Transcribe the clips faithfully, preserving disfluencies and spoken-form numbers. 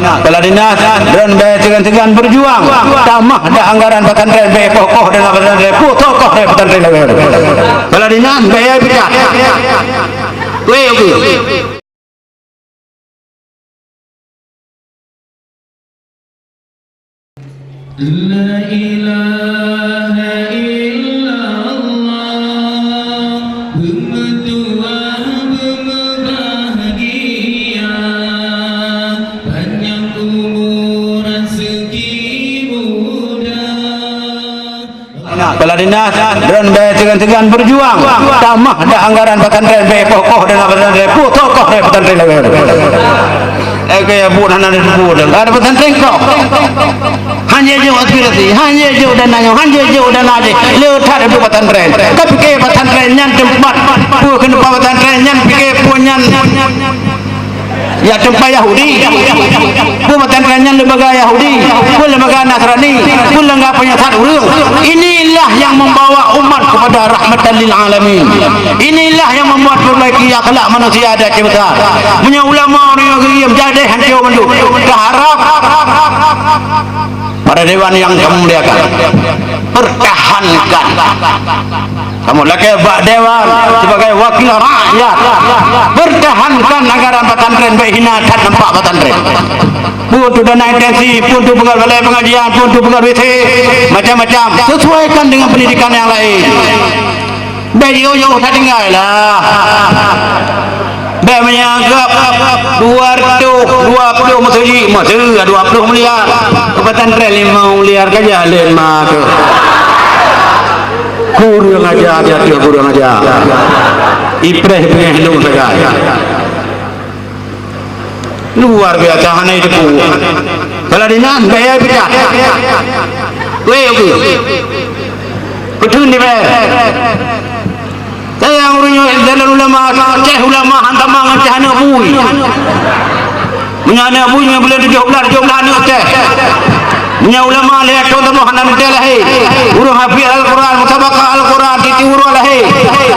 Kepala dinas, droen bèk seugan-seugan berjuang. Tamah dah anggaran pesantren, bèk koh-koh dana pesantren, putôh koh dana pesantren lagèe nyan. Kepala dinas, bèk peucat. Weh, oke. La ilaha illallah, beumeutuah beumeubahagia, panyang umu raseuki muda. Kepala dinas, droen bèk seugan-seugan berjuang. Tamah dah anggaran pesantren, bèk koh-koh dana pesantren, putôh koh dana pesantren lagèe nyan. Eh, kaya buet hana ada buet. Ada pesantren koh. Hana jeuet aspirasi, hana jeuet dana nyoe, hana jeuet dana jih. Le that untuk pesantren. Ka pike pesantren nyan teumpat. Peue keuneuk pesantren nyan, pike peue nyan. Ya, teumpat Yahudi. Peue pesantren nyan lembaga Yahudi, peue lembaga Nasrani, peue lembaga penyesat ureueng. Inilah yang membawa umat kepada rahmatan lil alamin. Inilah yang membuat perbaiki akhlak manusia di Aceh Besar. Meunyoe ulama ureueng nyang geuyiem, jadeh hancô mandum. Taharap para dewan yang kamu muliakan, pertahankan. Kamu lakèe bak dewan sebagai wakil rakyat, pertahankan anggaran pesantren, bèk hina that nampak pesantren. Pun tu dana intensif, pun tu peugöt balai pengajian, pun tu peugöt W C, macam-macam. Sesuaikan dengan pendidikan yang lain. Bèk jiôh-jiôh that tinggai lah. Bèk meunyoe anggap dua ratus dua puluh meuseujid, meuseujid dua puluh miliar. Pesantren lima miliar ka jalan ma tu. Kurang ajar dia tu, kurang ajar. Ipreh-preh lôn sagai. Luar biasa hana itu. Kalau di nan, bayar pecah. Weh, oke. Betul ni, bayar. Saya ureueng nyoe jalan ulama, ceh ulama hantamong ngon ceh aneuk bui. Meunyoe aneuk bui nyoe buleuen tujoh blah, tujoh blah aneuk ceh. Meunyoe ulama lhèe thôn saboh hana neutée lahé. Ureueng hafiz Al-Quran, musabaqah Al-Quran, tiep-tiep uroe lahé.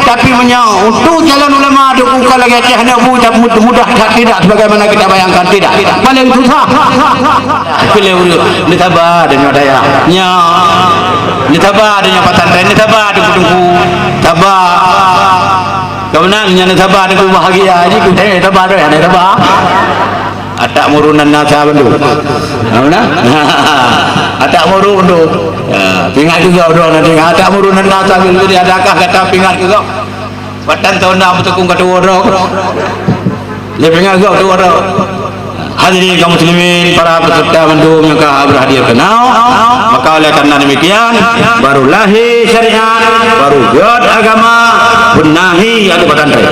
Tapi meunyoe untuk calon ulama, deuh bukan lagèe ceh aneuk bui, tapi mudah that tidak sebagaimana kita bayangkan, tidak. Paling susah. Pilih ureueng, neusaba deungon dayah. Nya, neusaba deungon pesantren, neusaba deungon teungku. Saba. Kau nak nyan saba deungon bahagia, jadi ku tanya saba tu, ada saba. Atak muru nan nasa bantu. Tahu nak? Atak muru tu. Ya, pingat juga dua nanti. Atak muru nan nasa bantu, adakah kata pingat juga? Watèe tahu nak beuteupeue keu tuwoe droe. Lé pingat gok tuwoe droe. Hadirin kaum muslimin, para peserta mandum nyang ka berhadir keunoe, maka oleh karena demikian, baru lahé syariat, baru göt agama, beunahi ateueh pesantren.